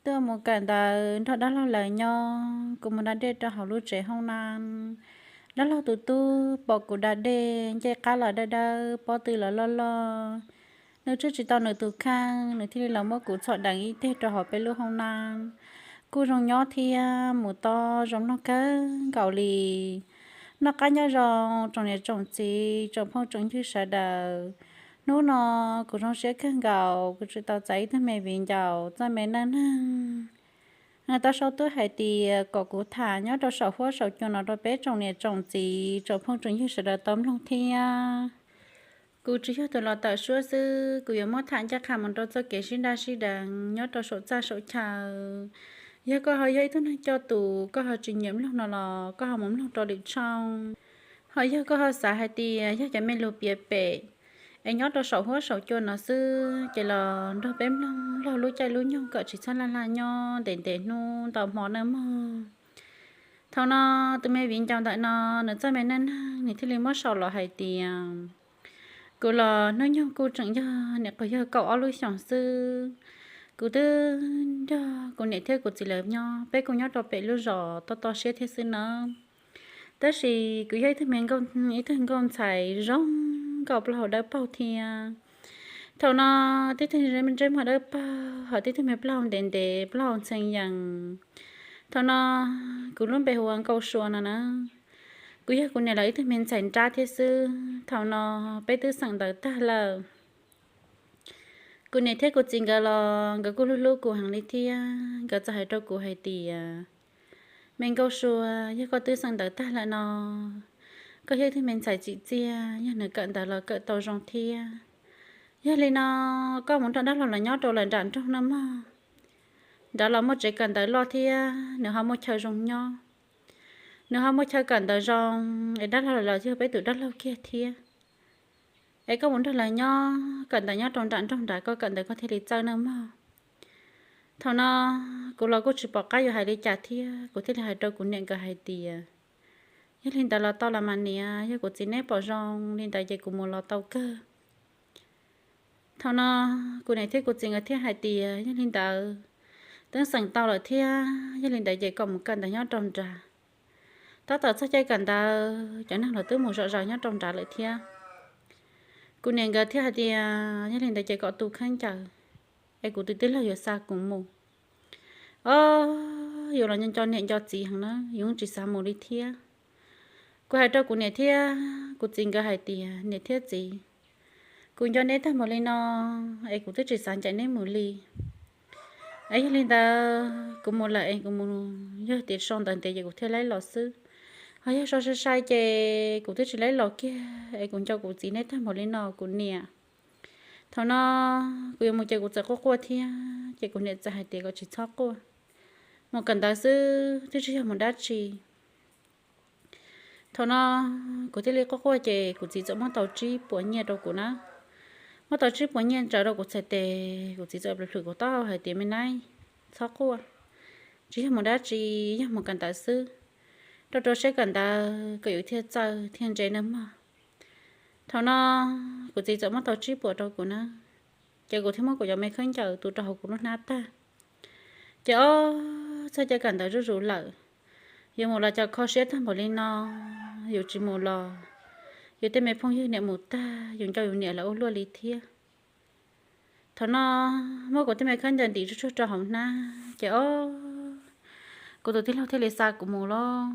Tuaj mus kawm ntawv nrog dab laug lawv nyob, kuv mus da dej rau hauv lub tsev hoob nab. Dab laug tus tub pom kuv da dej, ncej qab los dawb dawb, pob tw los loj loj. Nws tswj tsis tau nws tus kheej, nws thiaj li los muab kuv txhom deev ib teg rau hauv peb lub hoob nab. Kuj zoo nyob thiab mus tob zoo mloog kawg nkaus li. Noj qab nyob zoo tsoom niam tsoom txiv, tsoom phooj tsoom ywg sawv daws. Hnub no kuv zoo siab kawg nkaus, kuv tsis tau txais ib tug me viv ncaus txoj me neej neeg. Tau sau tuaj hais tias kom kuv tham nyob rau saum huab saum cua no rau peb tsoom niam tsoom txiv, tsoom phooj tsoom ywg sawv daws tau mloog thiab. Kuv tsis yog tus los tawm suab xwb, kuv yuav muab tham ncaj qha mus rau txoj kev sib nraj sib deev nyob rau saum txaj saum chaw. Yog koj ho yog ib tug neeg coj tus, koj ho tsis nyiam mloog no los koj ho mus mloog rau lwm tshooj. Ho yog koj ho xav hais tias yog cov me lus piav pem es nyob rau saum huab saum cua no xwb, ces los nrog peb mloog laug lub caij lub nyoog kom tsis txhob laj laj nyob ntev ntev hnub ntau hmo nawb mog. Thaum no tus me viv ncaus ntawm no, nws txoj me neej neeg nws thiaj li muab sau los hais tias, kuv los hnub nyoog kuj tseem yog niam qhuav yog kaum ob lub xyoos xwb. Kuv twb nrog kuv niam thiab kuv txiv lawv nyob, peb kuj nyob rau pem lub zos toj toj siab thiab xwb nawb. Tab sis kuv yog ib tug me nkauj, ib tug nkauj ntxhais zoo nkauj plaub hau dawb paug thiab. Thaum no tib tug ntsej muag dawb paug, ho tib tug me plaub hau ntev ntev, plaub hau ntxhee yees. Thaum no kuv lub npe hu ua Nkauj Sua no na. Kuv yog kuv niam lawv ib tug me ntxhais nrab thiab xwb. Thaum no peb twb xeem ntawv tag lawm. Kuv niam thiab kuv txiv nkawd los nkawd kuj hlub hlub kuv heev li thiab. Nkawd txawm hais rau kuv hais tias, me Nkauj Sua, yog koj twb xeem ntawv tag lawm no, koj yog ib tug me ntxhais tsim txiaj, yog nws kawm ntawv los kawm tau zoo thiab. Yog li no, koj mus nrog dab laug los nyob rau lawv nram nroog no mog. Nrad los muaj tsev kawm ntawv loj thiab, nws ho muaj chaw zoo nyob. Nws ho muaj chaw kawm ntawv zoo, es dab laug los yog peb tus dab laug kiag thiab. Es koj mus nrog lawv nyob kawm ntawv nyob rau nram nroog nrad, koj kawm ntawv koj thiaj li txawj nawb mog. Thaum no kuv los kuj tsis pom qab yuav hais li cas thiab, kuv thiaj li hais rau kuv niam nkawd hais tias, yog li ntawd los tau los mas niam, yog kuv txiv neb pom zoo li ntawd ces kuv mus los tau kawg. Thaum no kuv niam thiab kuv txiv nkawd thiaj hais tias, yog li ntawd, twb xeem tau lawm thiab, yog li ntawd ces kom mus kawm ntawv nyob rau nrad. Tab tom txog caij kawm ntawv, cov neeg los twb mus zom zaws nyob rau nrad lawm thiab. Kuv niam nkawd thiaj hais tias, yog li ntawd ces kom tu khaub ncaws, es kuv tus tij laug yuav xa kuv mus. Ob, yus los nco nco niam nco txiv heev na, yus tsis xav mus li thiab. Kuv hais rau kuv niam thiab kuv txiv nkawd hais tias, niam thiab txiv, kuv nco neb tag npaum li no, es kuv twb tsis xav ncaim neb mus li. Es yog li ntawd kuv mus lawm es kuv mus, yog tias so ntawd ntev ces kuv thiaj laib los xwb. Ho yog so sai sai ces kuv twb tsis laib los kiag, es kuv nco kuv txiv neb tag npaum li no kuv niam. Thaum no kuv yuav mus ces kuv txawm quaj quaj thiab, ces kuv niam txawm hais tias kom tsis txhob quaj, mus kawm ntawv xwb twb tsis yog mus dab tsi. Thaum no kuv thiaj li quaj quaj ces kuv txiv txawm muab tau tsib puas nyiaj rau kuv na. Muab tau tsib puas nyiaj ntsaws rau kuv txhais tes, kuv txiv txawm plhws plhws kuv taub hau hais tias, me nab, txhob quaj, tsis yog mus dab tsi, yog mus kawm ntawv xwb. Rau rau siab kawm ntawv kom yus thiaj txawj thiaj ntse nawb mog. Thaum no kuv txiv txawm muab tau tsib puas rau kuv na, ces kuv thiaj muab kuv cov me khaub ncaws tu rau hauv kuv lub hnab tag. Ces ob, txog caij kawm ntawv zuj zus lawm, yuav mus los cas kho siab tag npaum li no, yus tsis mus los yus tej me phooj ywg niam mus tag, yus nco yus niam lawv ua luaj li thiab. Thaum no muab kuv tej me khaub ncaws ntim tsuj tsuag rau hauv hnab ces ob, kuv tus tij laug thiaj li xa kuv mus lawm,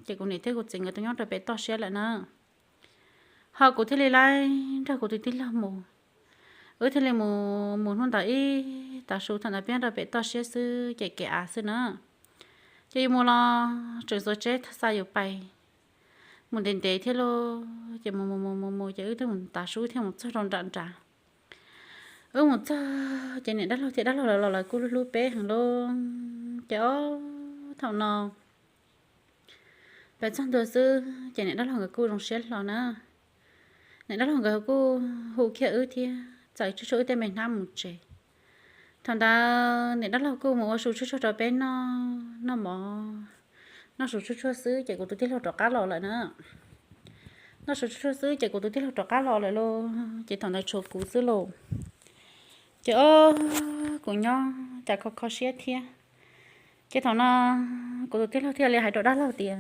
ces kuv niam thiab kuv txiv nkawd tau nyob rau pem toj siab lawm na. Ho kuv thiaj li laib nrog kuv tus tij laug mus. Wb thiaj li mus, mus hnub ntawd ib tav su, thaum ntawd peb nyob rau pem toj siab xwb ces kev av xwb na. Ces yus mus los tseem xuas tsheb xa yus pais, mus ntev ntev thiab lauj, ces mus mus mus mus mus ces wb twb mus tav su thiaj mus txog rau nram nrad. Wb mus txog ces niam dab laug thiab dab laug lawv los lawv kuj hlub hlub peb heev lauj. Ces ob, thaum no peb txog ntua xwb ces niam dab laug nkawd kuj zoo siab hlo na. Niam dab laug nkawd kuj hu kiag wb thiab txawm tsuj tsuag wb tej me hnab mus tsev. Thaum ntawd niam dab laug kuj mus ua su tsuj tsuag rau peb noj, noj mov, noj su tsuj tsuag xwb ces kuv tus tij laug rov qab los lawm na. Noj su tsuj tsuag xwb ces kuv tus tij laug rov qab los lawm lauj, ces thaum ntawd tshuav kuv xwb lauj. Ces ob, kuv nyob cas kho kho siab thiab. Ces thaum no kuv tus tij laug thiaj li hais rau dab laug tias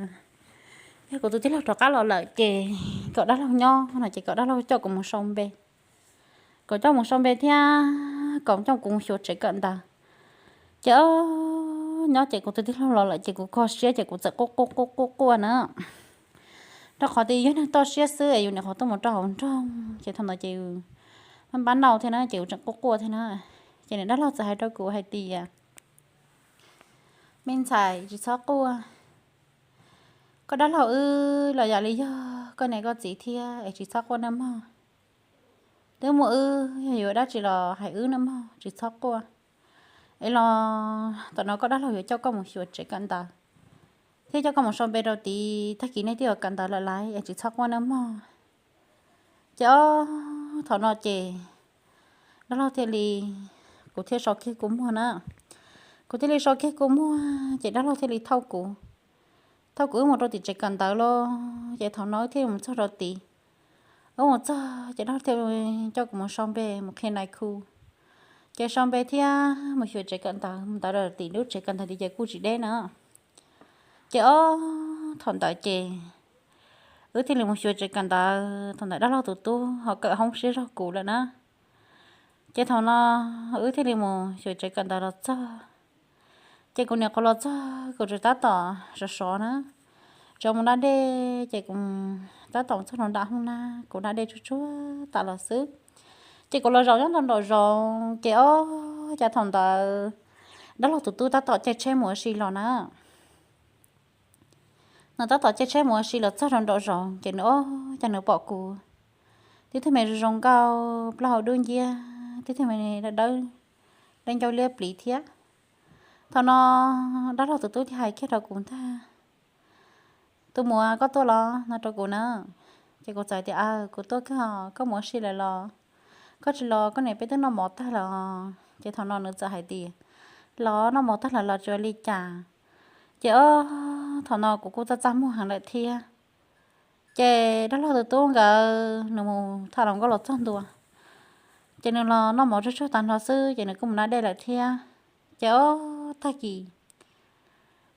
yog kuv tus tij laug rov qab los lawm ces kom dab laug nyob no ces kom dab laug coj kuv mus sau npe. Kom coj mus sau npe thiab kom coj kuv mus xyuas tsev kawm ntawv. Ces o, nyob ces kuv tus tij laug los lawm ces kuv kho siab ces kuv txawm quaj quaj quaj quaj quaj na. Rau qhov tias yog neeg toj siab xwb es yus niam qhuav tuaj mus rau hauv nroog ces thaum ntawd ces yus npab npab nauj thiab na ces yus tseem quaj quaj thiab na. Ces niam dab laug txawm hais rau kuv hais tias me ntxhais tsis txhob quaj, koj dab laug wb los yam li yog koj niam koj txiv thiab es tsis txhob quaj nawb mog. Twb muaj wb yog yuav dab tsi los hais wb nawb mog tsis txhob quaj. Es los tam no koj dab laug yuav coj koj mus xyuas tsev kawm ntawv thiab coj koj mus sau npe rau tid, tag kis nej twb yuav kawm ntawv lawm laiv es tsis txhob quaj nawb mog. Ces o, thaum no ces dab laug thiaj li, kuv thiaj so kiag kua muag na. Kuv thiaj li so kiag kua muag ces dab laug thiaj li thauj kuv, thauj kuv wb mus rau tim tsev kawm ntawv los ces thaum no wb thiaj li mus txog rau tid. Wb mus txog ces dab laug thiaj coj kuv mus sau npe mus qhia nais khu, ces sau npe thiab mus xyuas tsev kawm ntawv mus ntawd rau tim lub tsev kawm ntawv tid ces kuj tsis deb na. Ces o, thaum ntawd ces wb thiaj li mus xyuas tsev kawm ntawv, thaum ntawd dab laug tus tub ho kawm hoob siab zog kuv lawm na. Ces thaum no wb thiaj li mus xyuas tsev kawm ntawv los txog, ces kuv niam qhuav los txog kuv tsuas tab tom sov sov na, tsuas mus da dej ces kuv tab tom txog nram hoob na, kuv da dej tsuag tsuag tas los xwb. Ces kuv los zaum nyob nraum zoov ces o, cas thaum ntawd dab laug tus tub tab tom caij tsheb mus ua si los na. Nws tab tom caij tsheb mus ua si los txog rau nraum zoov ces nws o, cas nws pom kuv tib tug me zoo zoo nkauj plaub hau dub nciab, tib tug me dawb dawb ncauj liab pliv thiab. Thaum no dab laug tus tub thiaj hais kiag rau kuv ntag, tus muam koj tuaj los no rau kuv na. Ces kuv txawm tias aw kuv tuaj kawg, koj mus ua si lawm los? Koj tsis los koj niam peb twb noj mov tag lawm. Ces thaum no nws txawm hais tias los noj mov tag lawm los tsis ua li cas. Ces o, thaum no kuv kuj txaj txaj muag heev lawm thiab. Ces dab laug tus tub nkawd nws mus tham hluas nkauj los txog ntua, ces nws los noj mov tsuag tsuag tas nrho xwb ces nws kuj mus da dej lawm thiab. Ces o, tag kis,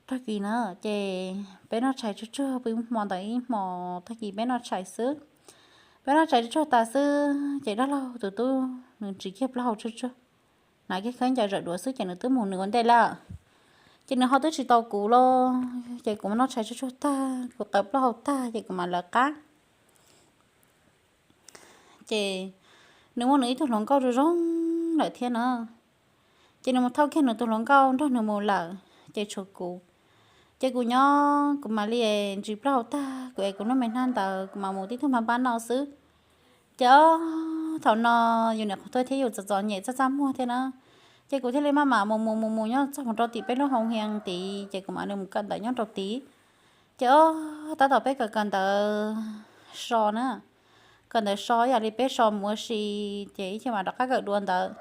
tag kis na, ces peb noj tshais tsuag tsuag pw hmo ntawd ib hmos, tag kis peb noj tshais xwb. Peb noj tshais tsuag tsuag tas xwb ces dab laug tus tub nws ntsis kiag plaub hau tsuag tsuag, hnav kiag khaub ncaws zawm duav xwb ces nws twb mus nws ua ntej lawm. Ces nws ho twb tsis tau kuv los, ces kuv mam noj tshais tsuag tsuag tag kuv qaws plaub hau tag ces kuv mam lawv qab. Ces nws muaj nws ib tug hluas nkauj zoo zoo lawm thiab na. Ces nws mus thauj kiag nws tus hluas nkauj nrog nws mus lawm ces tshuav kuv. Ces kuv nyob kuv mam li ntsis plaub hau tag kuv es kuv lub me hnab ntawd kuv mam mus tib tug npab npab nauj xwb. Ces o, thaum no yus niam qhuav tuaj thiab yus txom txom nyem txaj txaj muag thiab na. Ces kuv thiaj li maj mam mus mus mus mus nyob txog mus rau tim peb lub hoo hias tid ces kuv mam li mus kawm ntawv nyob rau tid. Ces o, tab tom peb kawm kawm ntawv so na, kawm ntawv so ib yam li peb so mus ua si, ces ib chim mam rov qab kawm dua ntawd.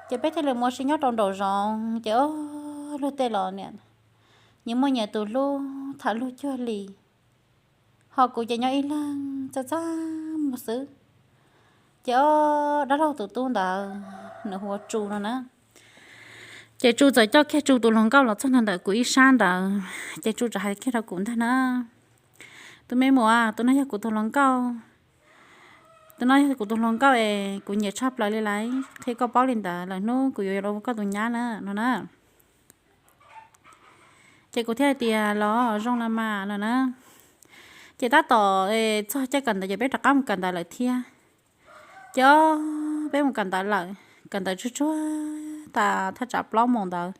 Ces peb thiaj li mus ua si nyob rau nraum zoov ces o, luag tej los niam, nyias muaj nyias tus hlub tham luag cuag li, ho kuv ces nyob ib leeg txaj txaj muag xwb. Ces o, dab laug tus tub ntawd nws hu ua Tsu no na. Ces Tsu txawm coj kiag Tsu tus hluas nkauj los txog ntawm kuv ib sab ntawd ces Tsu txawm hais kiag rau kuv ntag na, tus me muam, tus no yog kuv tus hluas nkauj, tus no yog kuv tus hluas nkauj es kuv nyiam tshaj plaws li lawm, qhia koj paub li ntawd lawm hnub kuv yuav los ua koj tus nyab na no na. Ces kuv thiaj hais tias los zoo los mas no na. Ces tab tom txog caij kawm ntawv ces peb rov qab mus kawm ntawv lawm thiab. Ces o, peb mus kawm ntawv lawm, kawm ntawv tsuag tsuag tas thaj tsam plaub moos ntawd,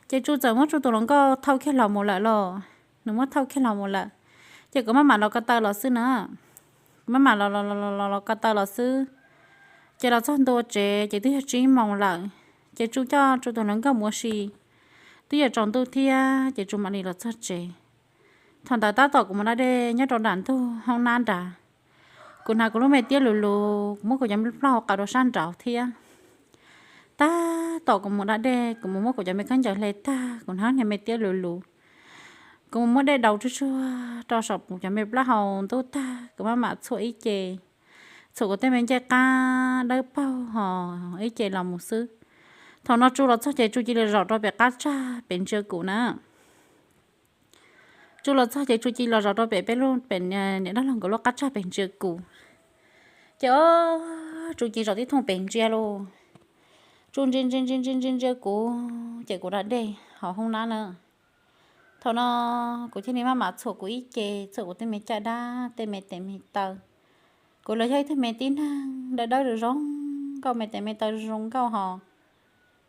ces Tsu txawm muab Tsu tus hluas nkauj thauj kiag los mus lawm los, nws muab thauj kiag los mus lawm. Ces kuv maj mam los ko taw los xwb na, kuv maj mam los los los los ko taw los xwb. Ces los txog ntua tsev ces twb yog tsib moos lawm, ces Tsu coj Tsu tus hluas nkauj mus ua si, twb yuav tsaus ntuj thiab ces Tsu mam li los txog tsev. Thaum ntawd tab tom kuv mus da dej nyob rau nram ntug hoob nab nrad, kuv hnav kuv lub me tiab lus lus, kuv muab kuv cov me plaub hau qaws rau sab nraud thiab. Tab tom kuv mus da dej, kuv mus muab kuv cov me khaub ncaws hle tag, kuv hnav niag me tiab lus lus, kuv mus muab dej daus tsuag tsuag rau saum kuv cov me plaub hau ntub tag, kuv maj mam txhuam ib ce, txhuam kuv tej me ncej qab dawb paug ho ib ce los mus xwb. Thaum no Tsu los txog ces Tsu cia li zaum rau pem qab tsag pem ntsia kuv na. Tsu los txog ces Tsu cia li los zaum rau pem peb lub, pem niam dab laug nkawd lub qab tsag pem ntsia kuv. Ces o, Tsu cia li zaum tib thooj pem ntsia lauj. Tsu ntsia ntsia ntsia ntsia ntsia ntsia kuv ces kuv da dej hauv hoob nab na. Thaum no kuv thiaj li maj mam txhuam kuv ib ce, txhuam kuv tej me caj dab, tej me tes me taw. Kuv los yog ib tug me tib neeg dawb dawb zoo zoo nkauj, me tes me taw zoo zoo nkauj hos,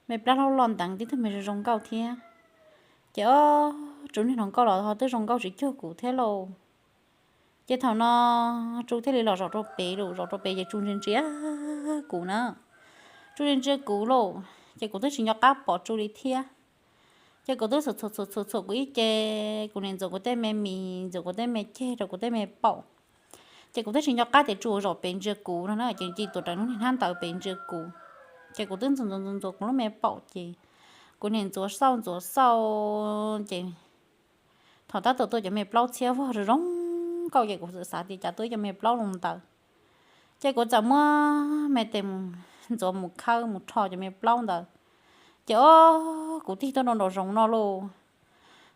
me plab hlaub loj nteev tib tug me zoo zoo nkauj thiab. Ces o, Tsu niag hluas nkauj los ho twb zoo nkauj tsis cuag kuv thiab lauj. Ces thaum no Tsu thiaj li los zaum rau pem lauj, zaum rau pem ces Tsu ntsia ntsia kuv na. Tsu ntsia ntsia kuv lauj, ces kuv twb tsis nco qab pom Tsu li thiab. Ces kuv twb txhuam txhuam txhuam txhuam kuv ib ce, kuv niam ntxuav kuv tej me mis, ntxuav kuv tej me ceg rau kuv tej me paum. Ces kuv twb tsis nco qab tias Tsu zaum pem ntsia kuv no na, ces Tsu tuav rawv lub niag hnab ntawd pem ntsia kuv. Ces kuv twb ntxuav ntxuav ntxuav ntxuav kuv lub me paum ces kuv niam ntxuav xauj ntxuav xauj ces thaum tab tom tuaj cov me plaub txhiab vog zoo zoo nkauj ces kuv txawm xav tias cas tuaj ib co me plaub zoo ntawd. Ces kuv txawm muab me tes mus ntxuav mus khawb mus rho cov me plaub ntawd. Ces o, kuv tig tuaj rau nraum zoov no lauj.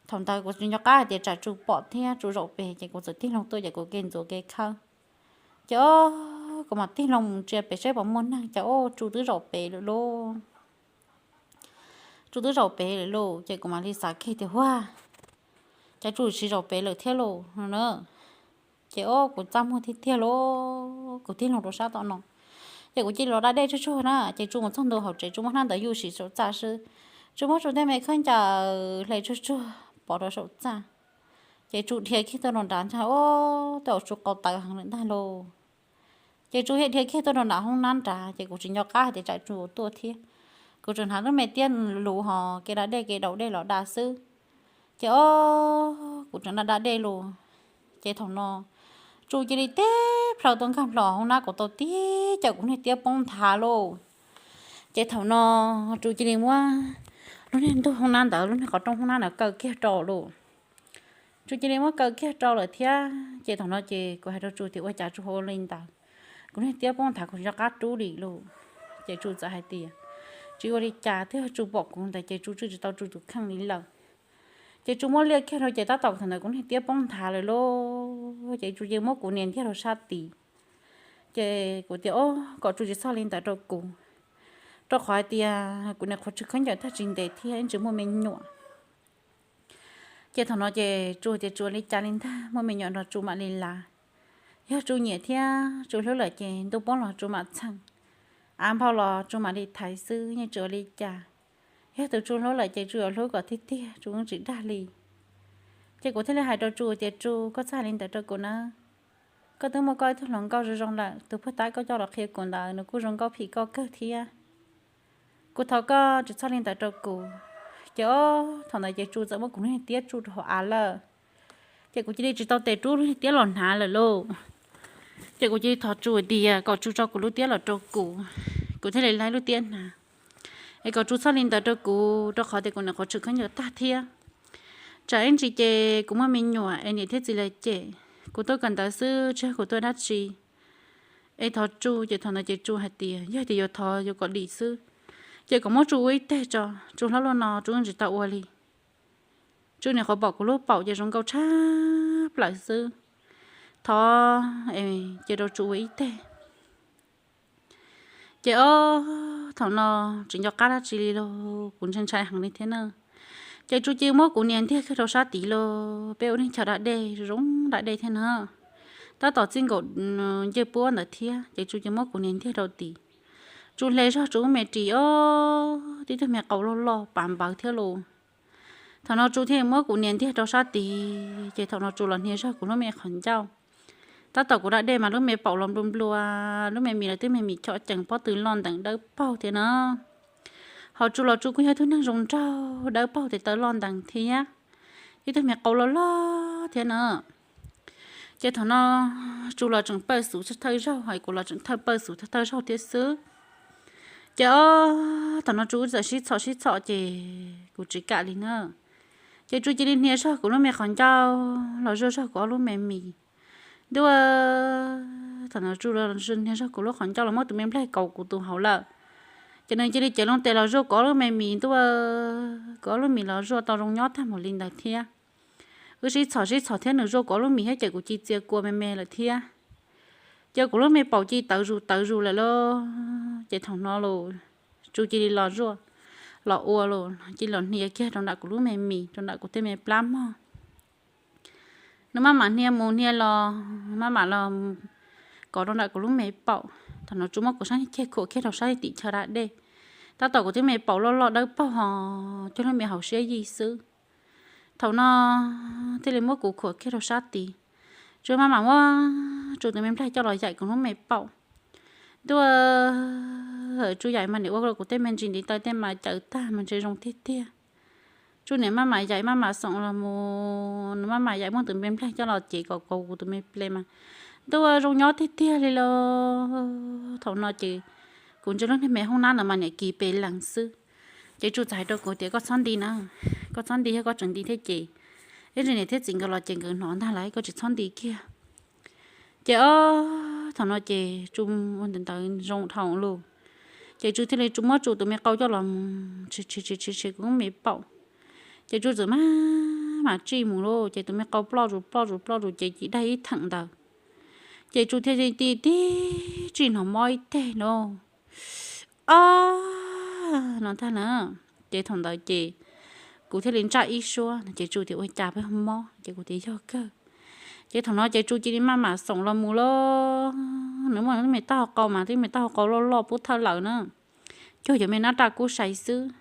Thaum ntawd kuv tsis nco qab hais tias tsam Tsu pom thiab Tsu zaum pem ces kuv txawm tig loo tuaj ces kuv ke ntxuav ke khawb. Ces o, kuv mam tig loo mus ntsia pem saib puas muaj neeg, ces o, Tsu twb zaum pem lawm lauj. Tsu twb zaum pem lawm lauj, ces kuv mam li xav kiag tias huaj, cas Tsu tsis zaum pem lawm thiab lauj no na. Ces o, kuv txaj muag tiag tiag lauj, kuv tig loo rau sab tom no. Ces kuv cia li los da dej tsuag tsuag na, ces Tsu mus txog ntua hauv tsev, Tsu muab hnab ntawd yuj sim saum txaj xwb. Tsu muab Tsu tej me khaub ncaws hle tsuag tsuag pov rau saum txaj. Ces Tsu dhia kiag tuaj rau nrad ntag, o, tej zaum Tsu qau tawv heev lawm ntag lauj. Ces Tsu thiaj dhia kiag tuaj rau nram hoob nab nrad, ces kuv tsis nco qab hais tias tsam Tsu tuaj thiab. Kuv tseem hnav lub me tiab luv hos kev da dej kev daus dej los da xwb. Ces o, kuv tseem da da dej los. Ces thaum no Tsu cia li teb plhaw tuaj nkag plho hoob nab, kuv tau tib cawm kuv niag tiab poob nthav lauj. Ces thaum no Tsu cia li muab lub niag ntug hoob nab ntawd, lub niag qhov rooj hoob nab ntawd kaw kiag rau lauj. Tsu cia li muab kaw kiag rau lawm thiab. Ces thaum no ces kuv hais rau Tsu tias ua cas Tsu ua li ntawd, kuv niag tiab poob nthav kuv tsis nco qab rub li lauj. Ces Tsu txawm hais tias tsis ua li cas, twb yog Tsu pom kuv ntawd ces Tsu tswj tsis tau Tsu tus kheej li lawm. Ces Tsu muab liaj kiag rau ces tab tom thaum ntawd kuv niag tiab poob nthav lawm lauj. Ces Tsu cia li muab kuv nias ntiag rau sab tid. Ces kuv tias o, kom Tsu tsis txhob li ntawd rau kuv, rau qhov hais tias kuv niam qhuav tsw khaub ncaws tag tsis ntev thiab ib tsis muaj me nyuam. Ces thaum no ces Tsu tias tsuas li cas li ntag, muaj me nyuam nrog Tsu mam li lav. Yog Tsu nyiam thiab Tsu hlub lawm ces ntuj poob los Tsu mam txheej, av nphau los Tsu mam li thaiv xwb, yeej tsis ua li cas. Yog tus Tsu hlub lawm ces Tsu yuav hlub kom tiag tiag, Tsu yeej tsis dag li. Ces kuv thiaj li hais rau Tsu tias Tsu, koj txhob hais li ntawd rau kuv na. Koj twb muaj koj ib tug hluas nkauj zoo zoo lawm, tus puag ta koj coj los qhia kuv ntawd nws kuj zoo nkauj phim koj kawg thiab. Kuv thov koj tsis txhob li ntawd rau kuv. Ces o, thaum ntawd ces Tsu txawm muab kuv niag tiab tsuj rau hauv av lawm. Ces kuv cia li tsis tau tes rub lub niag tiab los hnav lawm lauj. Ces kuv cia li thov Tsu tias kom Tsu tso kuv lub tiab los rau kuv, kuv thiaj li laib lub tiab hnav. Es kom Tsu txhob li ntawd rau kuv, rau qhov tias kuv niam qhuav tsw khaub ncaws tag thiab. Tsam ib ntsis ces kuv muaj me nyuam es niam thiab txiv lawv cem, kuv tuaj kawm ntawv xwb tsis yog kuv tuaj dab tsi. Es thov Tsu, ces thaum ntawd ces Tsu hais tias yog tias yuav thov yuav kom dim xwb, ces kom muab Tsu ua ib teg tso, Tsu hlob luaj no Tsu yeej tsis tau ua li. Tsu niam qhuav pom kuv lub paum ces zoo nkauj tshaj plaws xwb. Thov, ces rau Tsu ua ib teg. Ces o, thaum no tsis nco qab dab tsi li lauj, kuv ntshai ntshai heev li thiab na. Ces Tsu cia li muab kuv nias ntiag kiag rau sab tid lauj, peb ua neej chaw da dej zoo da dej thiab na. Tab tom txij nkaus ncej puab ntawd thiab, ces Tsu cia li muab kuv nias ntiag rau tid. Tsu hle zog Tsu lub me ris o, tib tug me qau loj loj pav npawv thiab lauj. Thaum no Tsu thiaj muab kuv nias ntiag rau sab tid, ces thaum no Tsu los hnia zog kuv lub me qhov ncauj. Tab tom kuv da dej mas lub me paum los nplua nplua, lub me mis los twb me mis chom cees pob tw loj ntees dawb paug thiab na. Ho Tsu los Tsu kuj yog tug neeg zoo nraug dawb paug tes taw loj ntees thiab, ib tug me qau loj loj thiab na. Ces thaum no Tsu los tseem pawj xub thawj zaug, ho kuv los tseem thawj pawj xub thawj zaug thiab xwb. Ces o, thaum no Tsu txawm sib txhom sib txhom ces kuv tsis kam li na. Ces Tsu cia li hnia zog kuv lub me qhov ncauj los zuaj zog kuv ob lub me mis. Ntuj, thaum no Tsu hnia zog kuv lub qhov ncauj los muab tus me nplaig kaus kuv tus hauv lawm. Ces nws cia li cev loo tes los zuaj kuv ob lub me mis, ntuj, kuv ob lub mis los zuaj tau zoo nyob tag mus li ntawd thiab. Wb sib txhom sib txhom thiab nws zuaj kuv ob lub mis thiab ces kuv cia li txia kua me me lawm thiab. Ces kuv lub me paum cia li tawv zus tawv zus lawm lauj. Ces thaum no los Tsu cia li los zuaj, los ua los cia li los hnia kiag rau nram kuv lub me mis, rau nram kuv tej me plab mog. Nws maj mam hnia mus hnia los, maj mam los kov rau nram kuv lub me paum. Thaum no Tsu muab kuv sab ceg khuam kiag rau sab tim chaw da dej, tab tom kuv tej me paum loj loj dawb paug ho cog lub me hauv siab yij xwb. Thaum no thiaj li muab kuv khuam kiag rau sab tid. Tsu maj mam muab Tsu tus me nplaig coj los yaim kuv lub me paum. Ntuj, Tsu yaim mas niam ua rau kuv tej me ntsis ntiv taw tej mas cawv tag mas ntshe zoo tiag tiag. Tsu niam maj mam yaim maj mam xoom los mus, nws maj mam yaim muab tus me nplaig coj los cev kom kuv tus me ple mas, ntuj, zoo nyob tiag tiag li lauj. Thaum no ces kuv ntsia lub niag me hoob nab no mas niam kis pes lees xwb. Ces Tsu txawm hais rau kuv tias koj txhob nti na, koj txhob nti, yog koj tseem nti thiab ces ib tsam niam thiab txiv nkawd los ces nkawd hnov ntag lauj, koj tsis txhob nti kiag. Ces ob thaum no ces Tsu ua ntawd zoo dhau lawm. Ces Tsu thiaj li Tsu muab Tsu tus me qau coj los mus tshis tshis tshis kuv lub me paum. Ces Tsu txawm maj mam tsij mus lauj, ces tus me qau ploj zus ploj zus ploj zus ces cia li daig ib theem ntawd. Ces Tsu thiaj li tib tsij hnov mob ib teg no, ob no ntag na. Ces thaum ntawd ces kuv thiaj li ntsaj ib suab no ces Tsu tias ua cas peb mob, ces kuv tias yog kawg. Ces thaum no ces Tsu cia li maj mam xoom los mus lauj. Nws muaj nws lub me taub hau qau mas twb me taub hau qau loj loj pub thawj lawm na, cuag yuav me nab raj kub sai xwb.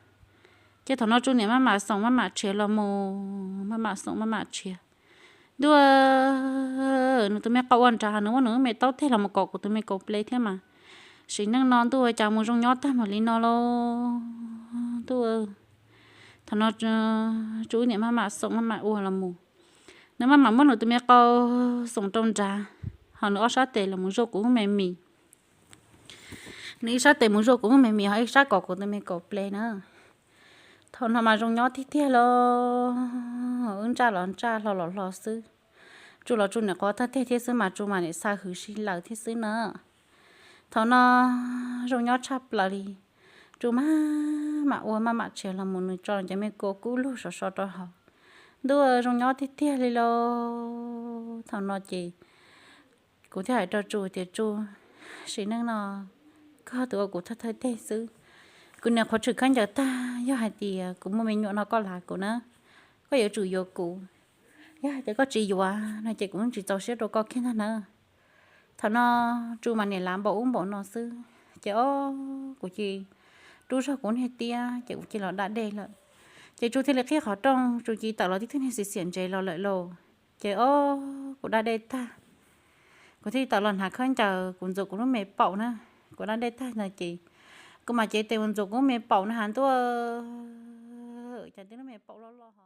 Ces thaum no Tsu niam maj mam xoom maj mam tshiav los mus, maj mam xoom maj mam tshiav. Ntuj, nws tus me qau ua nrad nws muab nws lub me taub teg los mus kom kuv tus me kaus ple thiab mas, sim neej no ntuj, ua cas mus zoo nyob tag mus li no lauj. Ntuj, thaum no Tsu niam maj mam xoom maj mam ua los mus, nws maj mam muab nws tus me qau xoom rau nrad, ho nws ob sab tes los mus zuaj kuv lub me mis. Nws ib sab tes mus zuaj kuv lub me mis ho ib sab kom kuv tus me kaus ple na. Thaum no mas zoo nyob tiag tiag lauj, wb ntsaj los ntsaj hlo los hlo xwb. Tsu los Tsu niam qau thawj teg thiab xwb mas Tsu mas niam xa hwv si lawm thiab xwb na. Thaum no zoo nyob tshaj plaws li. Tsu maj mam ua maj mam tshiav los mus, nws tso cov me kua kub lug sov so rau hauv. Ntuj, zoo nyob tiag tiag li lauj. Thaum no ces kuv thiaj hais rau Tsu tias Tsu, sim neej no koj tus ua kuv thawj thawj teg xwb. Kuv niam qhuav tshwm khaub ncaws tag, yog hais tias kuv muaj me nyuam no koj lav kuv na, koj yuav tsum yuav kuv. Yog hais tias koj tsis yuav no ces kuv yeej tsis txaus siab rau koj kiag ntag na. Thaum no Tsu mas niam lav npaum ub npaum no xwb ces ob kuv cia li rub zog kuv niag tiab ces kuv cia li los da dej lawm. Ces Tsu thiaj li qhib qhov rooj, Tsu cia li tawm los tib tug niag xiv xiam ntsev los lawm lauj. Ces ob kuv da dej tag, kuv thiaj li tawm los hnav khaub ncaws kuv ntxuav kuv lub me paum na. Kuv da dej tag no ces kuv mam cev tes mus ntxuav kuv lub me paum na has ntuj, cas tib lub me paum loj loj ho